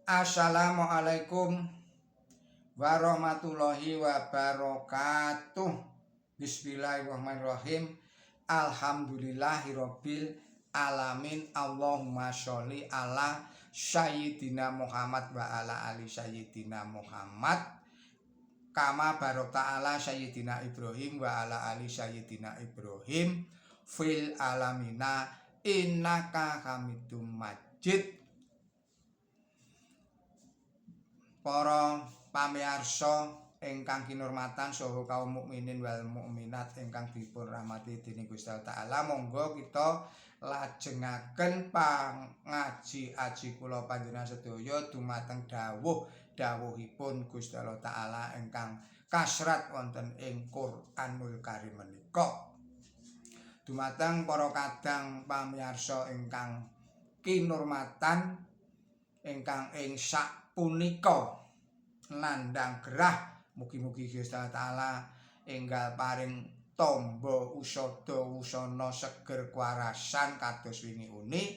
Assalamualaikum warahmatullahi wabarakatuh. Bismillahirrahmanirrahim. Alhamdulillahirabbil alamin. Allahumma sholli ala Sayyidina Muhammad wa ala ali Sayyidina Muhammad kama barakta ala Sayyidina Ibrahim wa ala ali Sayyidina Ibrahim fil alamina innaka Hamidum Majid. Para pamirsa ingkang kinurmatan saha kaum mukminin wal mukminat ingkang dipun rahmati dening Gusti Allah Taala, monggo kita lajengaken pangaji aji kula panjenengan sedaya dumateng dawuh dawuhipun Gusti Allah Taala ingkang kasrat wonten ing Quranul Karim menika. Dumateng para kadang pamirsa ingkang kinurmatan ingkang ing sak punika nandhang gerah, mugi-mugi Gusti Allah Taala enggal paring tamba usada wusana seger kuwarasan kados wingi uni.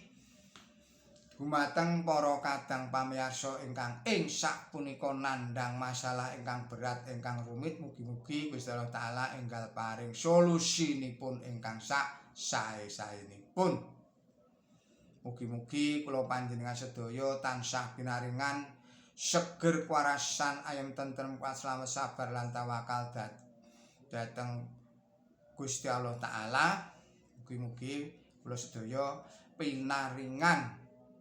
Dumateng para kadang pamirsa ingkang ing sak punika nandhang masalah ingkang berat ingkang rumit, mugi-mugi Gusti Allah Taala enggal paring solusinipun ingkang sak sae-saenipun. Mugi-mugi kula panjenengan sedaya tansah pinaringan seger kuwarasan, ayem tentrem, kuat slamet, sabar lan tawakal dhateng Gusti Allah Taala. Mugi-mugi kula sedaya pinaringan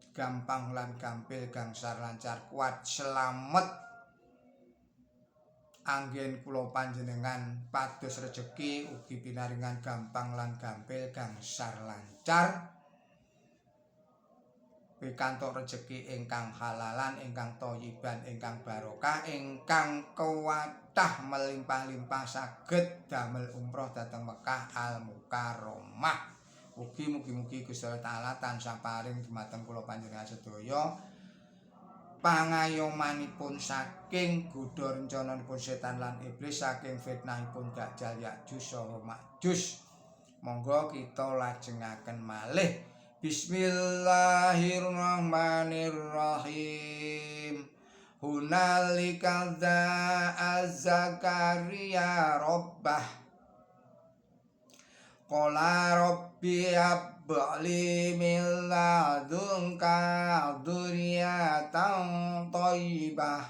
gampang lan gampil, gangsar lancar, kuat slamet anggen kula panjenengan pados rejeki ugi pinaringan gampang lan gampil, gangsar lancar, pikantuk rejeki ingkang halalan, ingkang thayyiban, ingkang barokah, ingkang kathah melimpah-limpah, saged damel umroh dhateng Mekah Al Mukarramah. Ugi mugi-mugi Gusti Allah Taala tansah paring dumateng kula panjenengan sedaya pangayomanipun saking godha rencananipun setan lan iblis, saking fitnahipun Dajjal, Ya'juj saha Ma'juj. Monggo kita lajengaken malih. Bismillahirrahmanirrahim. Hunalika da'a Zakaria rabbah. Qala rabbi habli min ladunka dzurriyyatan thayyibah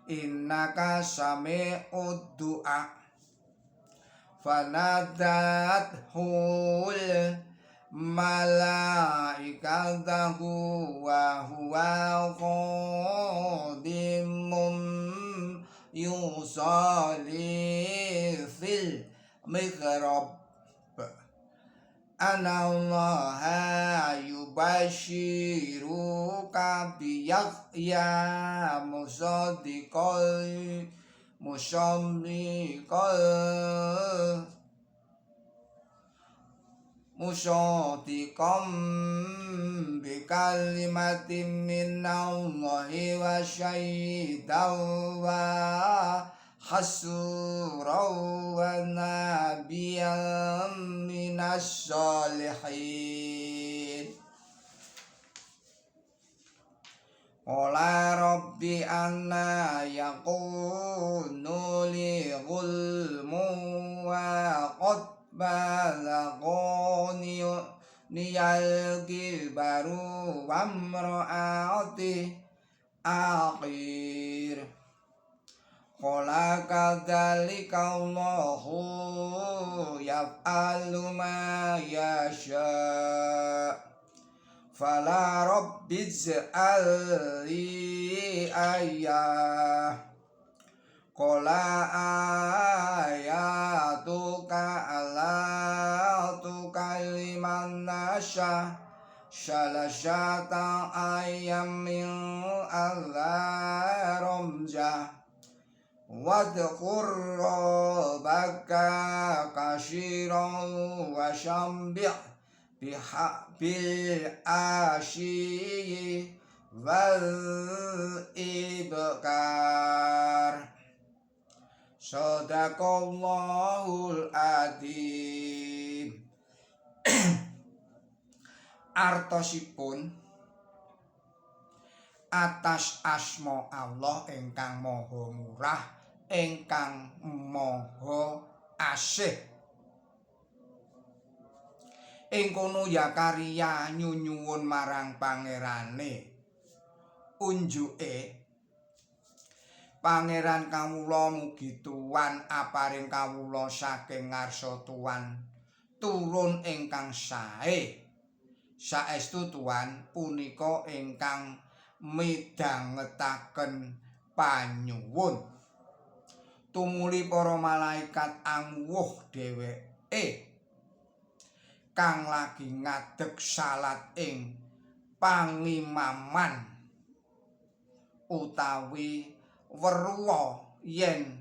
innaka sami'ud du'a. Fanadathul malaikatahu wa huwa qadimun yusalli fil mihrab anna Allaha yubashiruka bi Yahya musaddiqan musaddiqan musaddiqan bi kalimatin minallahi wa syaidan wa hasuran wa nabiyyan minas sholihin. Qala rabbi anna yakunu li ghulmun wa qad balaghani niyal kibaru wa imra'ati akhir. Qala kadzalika Allahu yaf'alu ma yasha. Fala rabbi ij'al li ayah. Qala ayatuka alla tukalliman nasa salasata ayyamin alla ramja wadhkur rabbaka katsiran wa sabbih bil asyi wal ibkar. Shadaqallahul adzim. Artosipun Atas asma Allah ingkang Maha Murah ingkang Maha Asih. Ing kono Zakaria nyunyuwun marang pangerane. Unjuke, Pangeran kawula, mugi Tuan aparing kawula saking ngarsa Tuan turun ingkang sae. Saestu Tuan punika ingkang midhangetaken panyuwun. Tumuli para malaikat anguwuh dheweke kang lagi ngadeg salat ing pangimaman utawi weruha yen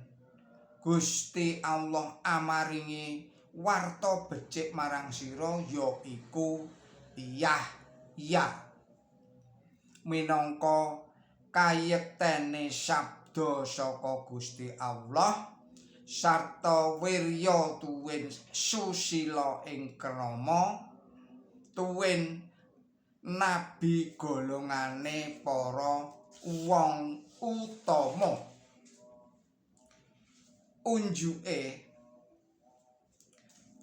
Gusti Allah amaringi warta becik marang sira, ya iku Yahya, minangka kayektene sabda saka Gusti Allah sarta wirya tuwin susila ing krama tuwin nabi golongane para wong utama. Unjuke,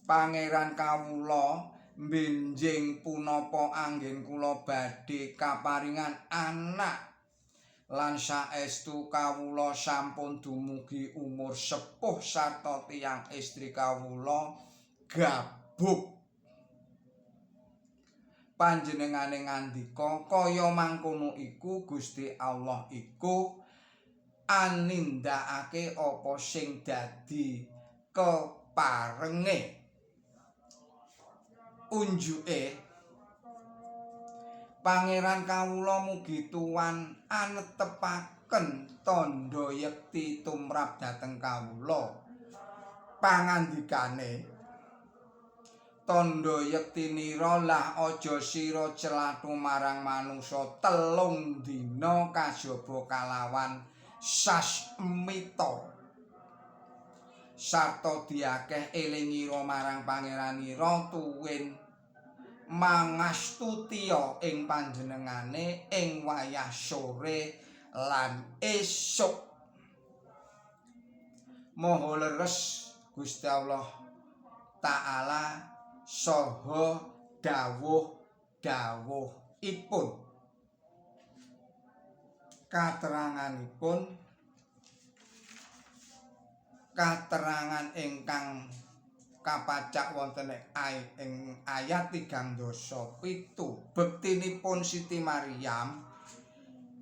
Pangeran kawula, benjing punapa anggen kula badhe kaparingan anak lan saestu kawula sampun dumugi umur sepuh sarta tiyang estri kawula gabuk? Panjenengane ngandika, kaya mangkono iku, Gusti Allah iku anindakake apa sing dadi keparenge. Unjuke, Pangeran kawula, mugi Tuan anetepaken tandha yekti tumrap dhateng kawula. Pangandikane, tandha yektinira lah aja sira celathu marang manungsa 3 dina kajaba kalawan sasmita, sarta diakeh elingira marang pangeranira tuwin mangastutiya ing panjenengane ing wayah sore lan esuk. Maha leres Gusti Allah Ta'ala saha dawuh-dawuhipun. Kateranganipun, katerangan ingkang kapacak wonten ing ayat 37, bektinipun Siti Maryam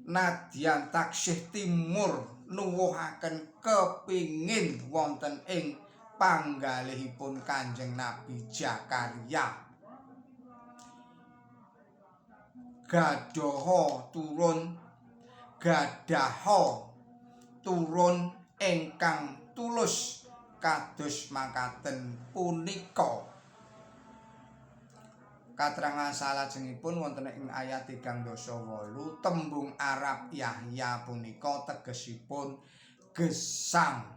nadyan taksih timur nuwuhaken kepingin wonten ing panggalihipun Kanjeng Nabi Zakaria gadaha turun ingkang tulus kados makaten punika. Katerangan salajengipun wonten ing ayat 38, tembung Arab Yahya punika tegesipun gesang,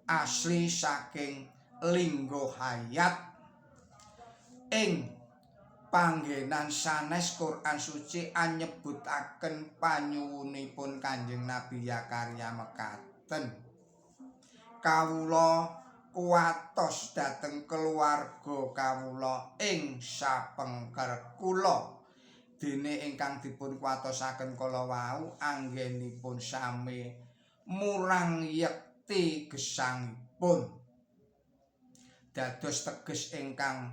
asli saking lingga hayat. Ing panggenan sanes Quran Suci anyebutaken panyuwunipun Kanjeng Nabi Zakaria mekaten, "Kawula kuwatos dhateng keluarga kawula ing sapengker kula, dene ingkang dipun kuwatosaken kala wau anggenipun sami murang yekti gesangipun." Dados teges ingkang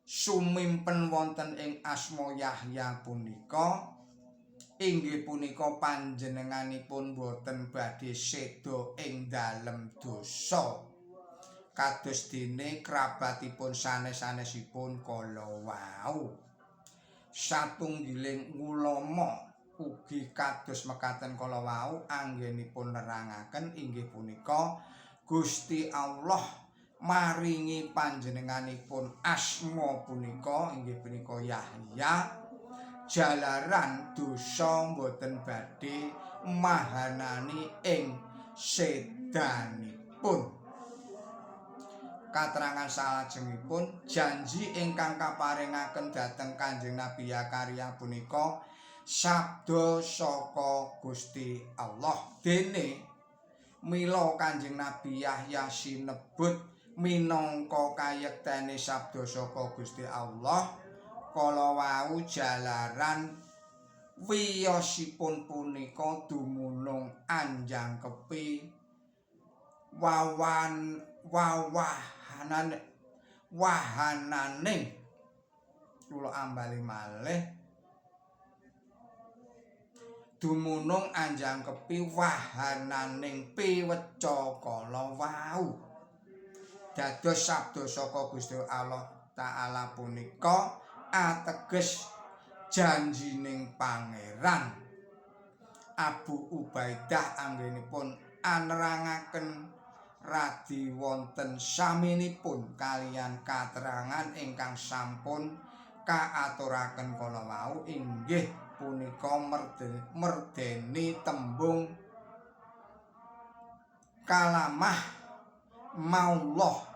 sumimpen wonten ing asma Yahya punika inggih punika panjenenganipun boten badhe seda ing dalem dosa kados dene kerabatipun sanes-sanesipun kala wau. Satunggiling ulama ugi kados mekaten kala wau anggenipun nerangaken inggih punika Gusti Allah maringi panjenenganipun asma punika, inggih punika Yahya, jalaran dosa boten badhe mahanani ing sedanipun. Katerangan salajengipun, janji ingkang kaparingaken dhateng Kanjeng Nabi Zakaria punika Sabda saka Gusti Allah. Dene mila Kanjeng Nabi Yahya sinebut minangka kayektene sabda saka Gusti Allah kala wau jalaran wiyosipun punika dumunung anjangkepi wawan wawahanan wahananing. Kula ambali malih, dumunung anjangkepi wahananing piweca kala wau. Dados sabda saka Gusti Allah Ta'ala punika ateges janjining Pangeran. Abu Ubaidah anggenipun anerangaken radi wonten saminipun kaliyan katerangan ingkang sampun kaaturaken kala wau, inggih punika merdeni tembung kalamah maullah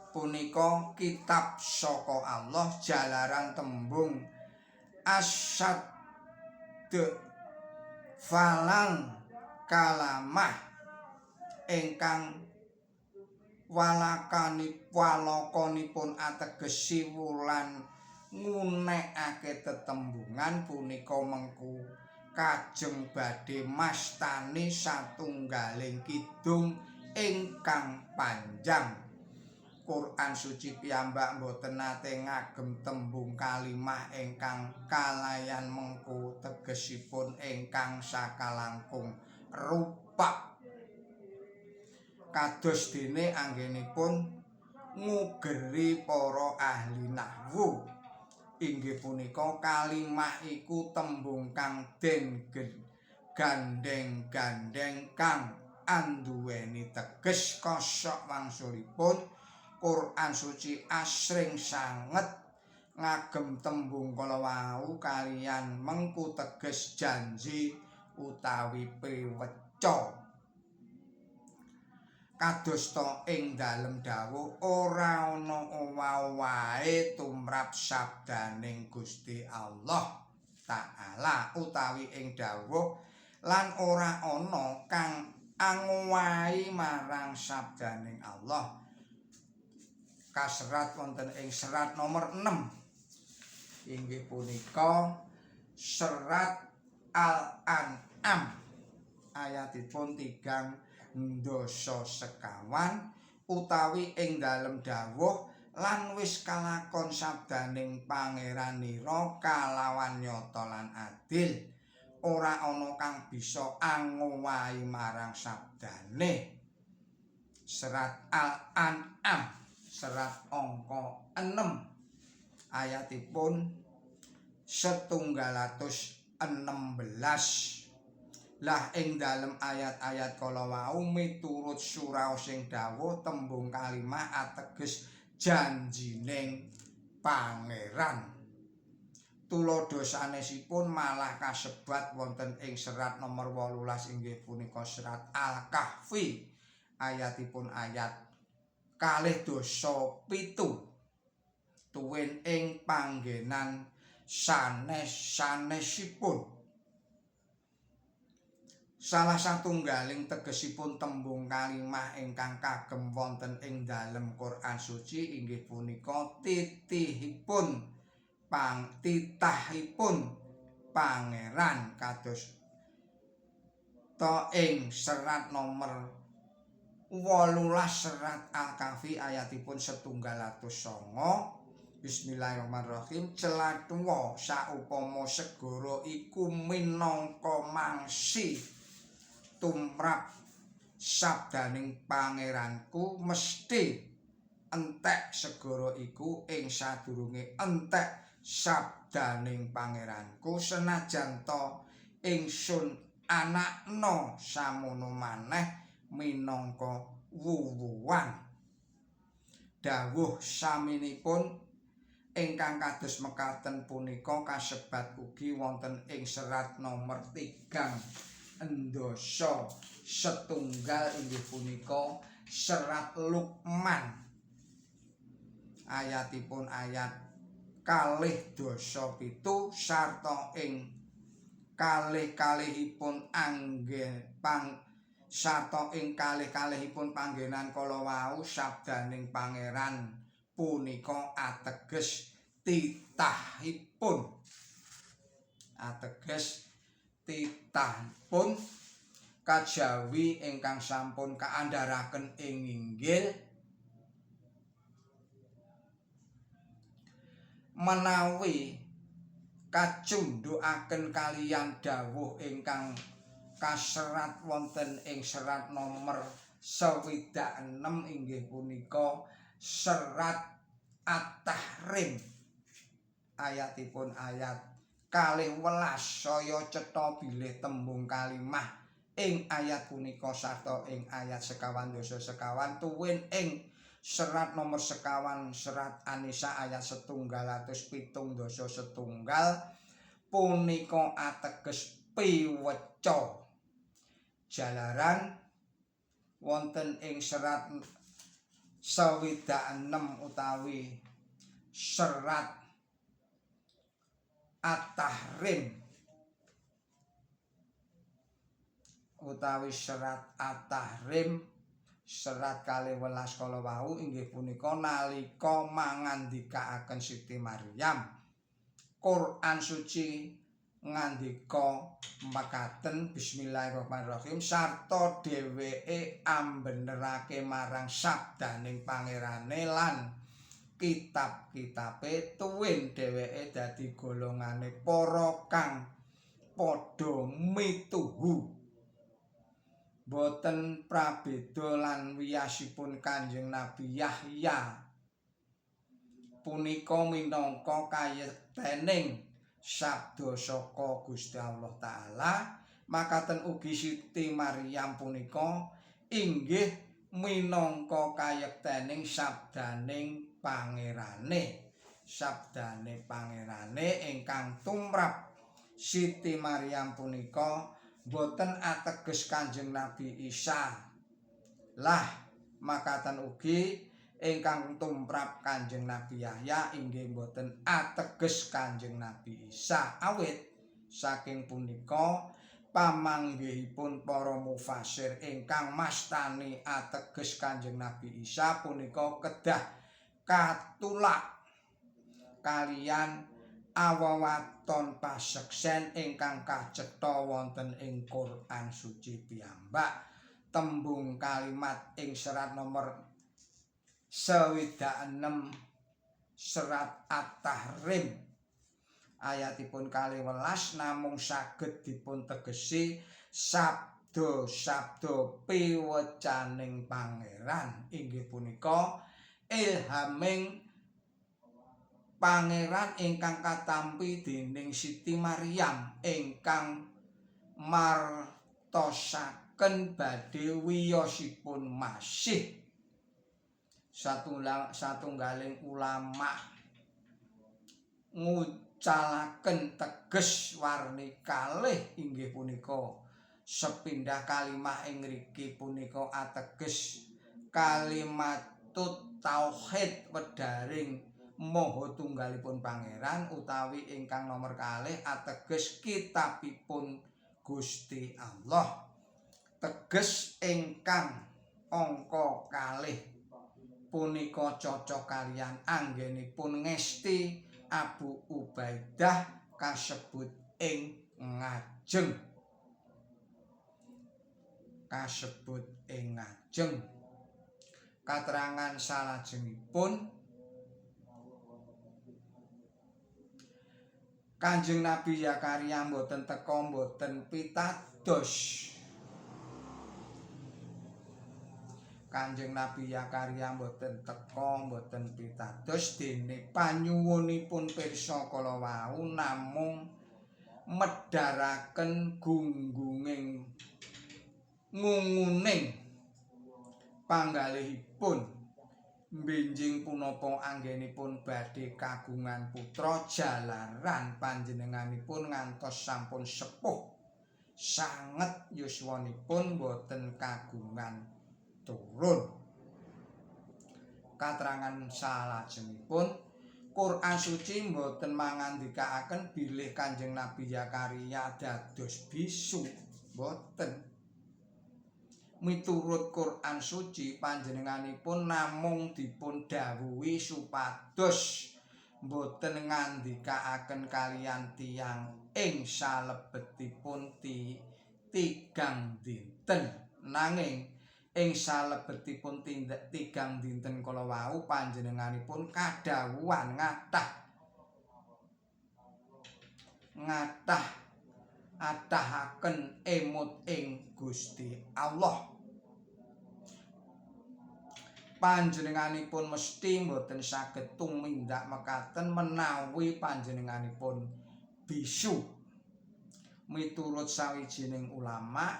punika kitab saka Allah jalaran tembung asad falang kalamah ingkang walakani walokonipun ateges siwulan ngunekake tetembungan punika mengku kajeng badhe mastani satunggaling kidung ingkang panjang. Quran suci piyambak mboten nate ngagem tembung kalimah ingkang kalayan mengku tegesipun ingkang sakalangkung rupak. Kados dene anggenipun ngugeri para ahli nahwu, inggih punika kalimah iku tembung kang den gandeng-gandeng kang anduweni teges kosok. Wangsulipun Quran suci asring sanget ngagem tembung kala wau kaliyan mengku teges janji utawi piweca. Kadosta ing dalem dawuh ora ana owah-owahe tumrap sabdaning Gusti Allah Ta'ala, utawi ing dawuh lan ora ana kang angowahi marang sabdaning Allah, kaserat wonten ing serat nomor 6, inggih punika serat Al-An'am ayatipun 325, utawi ing dalem dawuh lan wis kalakon sabdaning Pangeranira kalawan nyata lan adil, ora ana kang bisa angowahi marang sabdane. Serat Al-An'am serat angka 6 ayatipun 116. Lah ing dalem ayat-ayat kala wau miturut surah sing dawuh tembung kalimah ateges janjining Pangeran. Tuladha sanesipun malah kasebat wonten ing serat nomor 18, inggih punika serat Al-Kahfi ayatipun ayat 27, tuwin ing panggenan sanes-sanesipun. Salah satunggaling tegesipun tembung kalimah ingkang kagem wonten ing dalem Quran suci inggih punika titihipun pang titahipun Pangeran, kados ta ing serat nomor 18 serat Al-Kahfi ayatipun 109. Bismillahirrahmanirrahim. Celathuwa saupama segara iku minangka mangsi tumrap sabdaning Pangeranku, mesti entek segara iku ing sadurunge entek sabdaning Pangeranku, senajan ta ingsun anakna samono maneh minangka wuwuwan. Dawuh saminipun ingkang kados mekaten punika kasebat ugi wonten ing serat nomor 31 inggih punika serat Luqman ayatipun ayat 2 dasa 7 sarta ing kalih-kalihipun anggen pang sarta ing kalih-kalihipun panggenan kala wau sabdaning Pangeran punika ateges titahipun, ateges titahipun kajawi ingkang sampun kaandharaken ing inggil menawi kacundhukaken kaliyan dawuh ingkang kaserat wonten ing serat nomor 66 inggih punika serat At-Tahrim ayatipun ayat 12 saya cetha bilih tembung kalimah ing ayat punika sarta ing ayat 25 tuwin ing serat nomor 21 serat An-Nisa ayat 171 punika ateges piweca. Jalaran wonten ing serat 66 utawi serat At-Tahrim utawi serat At-Tahrim serat 12 kala wau inggih punika nalika mangandikaaken Siti Maryam. Quran suci ngandika mekaten bismillahirrahmanirrahim sarta dheweke ambenerake marang sabdaning pangerane lan kitab-kitabe tuwin dheweke dadi golongane para kang padha mituhu. Boten prabeda lan wiyasipun Kanjeng Nabi Yahya punika minangka kayektening sabda saka Gusti Allah Ta'ala. Makaten ugi Siti Maryam punika inggih minangka kayektening sabdaning pangerane, sabdane pangerane ingkang tumrap Siti Maryam punika boten ateges Kanjeng Nabi Isa. Lah makaten ugi ingkang tumrap Kanjeng Nabi Yahya inggih boten ateges Kanjeng Nabi Isa. Awit saking punika pamanggihipun para mufasir ingkang mastani ateges Kanjeng Nabi Isa punika kedah katulak kaliyan awawaton paseksen ingkang kacetha wonten ing Quran suci piyambak. Tembung kalimat ing serat nomor 66 serat At-Tahrim ayatipun 12 namung saged dipun tegesi sabda-sabda piwecaning pangeran inggih punika ilhaming pangeran ingkang katampi dening Siti Maryam ingkang martosaken badhe wiyosipun Masih. Satunggaling ulama ngucalaken teges warni kalih inggih punika sepindah kalimah ing ngriki punika ateges kalimatut tauhid wedaring maha tunggalipun pangeran utawi ingkang nomor kalih ateges kitabipun Gusti Allah. Teges ingkang angka kalih punika cocok kaliyan anggenipun ngesti Abu Ubaidah kasebut ing ngajeng. Kasebut ing ngajeng. Katerangan salajengipun Kanjeng Nabi Zakaria mboten teka mboten pitados. Kanjeng Nabi Zakaria mboten teka mboten pitados dene panyuwunipun pirsa kala wau namung medharaken gunggunging ngunguning panggalihipun benjing punapa anggenipun badhe kagungan putra jalaran panjenenganipun ngantos sampun sepuh sanget yuswanipun boten kagungan turun. Katerangan salajengipun Quran suci mboten mangandikaaken bilih Kanjeng Nabi Zakaria dados bisu, mboten. Miturut Quran suci, panjenenganipun namung dipun dawuhi supados mboten ngandikaaken kaliyan tiyang ing salebetipun 3 dinten. Nanging ing salebetipun 3 dinten kala wau panjenenganipun kadhawuhan ngathah atahaken emut ing Gusti Allah. Panjenenganipun mesti mboten saged tumindak mekaten menawi panjenenganipun bisu. Miturut sawijining ulama,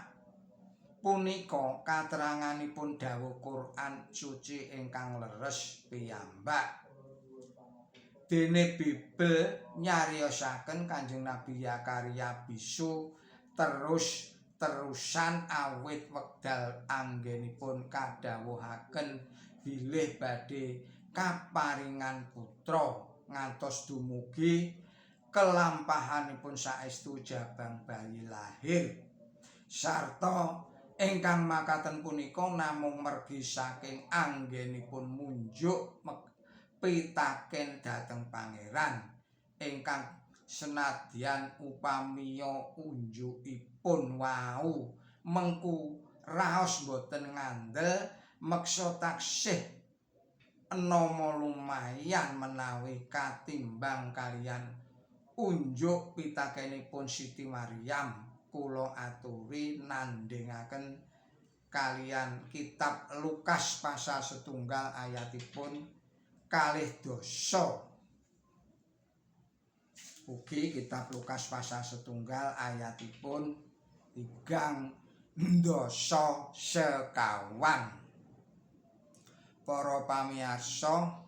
punika kateranganipun dawuh Quran suci ingkang leres piyambak. Dene Bible nyariosaken Kanjeng Nabi Zakaria bisu terus terusan awit wekdal anggenipun kadhawuhaken bilih badhe kaparingan putra ngantos dumugi kelampahanipun saestu jabang bayi lahir. Sarta ingkang makaten punika namung mergi saking anggenipun munjuk pitaken dhateng Pangeran ingkang senadyan upamiya unjukipun wau mengku raos boten ngandel, meksa taksih enama lumayan menawi katimbang kaliyan unjuk pitakenipun Siti Maryam. Kula aturi nandhingaken kaliyan kitab Lukas pasal 1 ayatipun 12. Ugi kitab Lukas pasal 1 ayatipun 34. Para pamirsa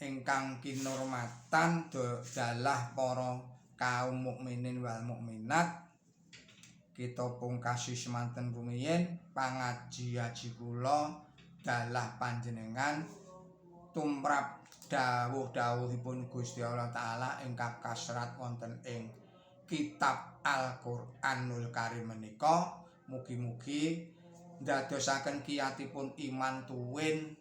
ingkang kinurmatan dalah para kaum mukminin wal mukminat, kita pungkasi semanten rumiyin pangaji-aji kula dalah panjenengan tumrap dawuh-dawuhipun Gusti Allah Taala ingkang kaserat wonten ing kitab Al-Qur'anul Karim menika. Mugi-mugi ndadosaken kiyatipun iman tuwin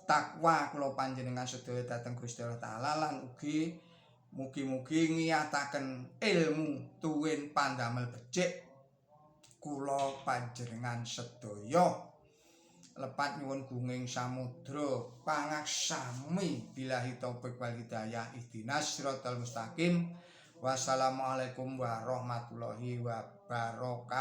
takwa kula panjenengan sedaya dhateng Gusti Allah Taala, lan ugi mugi-mugi ngiyataken ilmu tuwin pandamel becik kula panjenengan sedaya. Lepat nyuwun gunging samudra pangaksami, billahi taufik wal hidayah, ihdinas siratal mustaqim. Wassalamualaikum warahmatullahi wabarakatuh.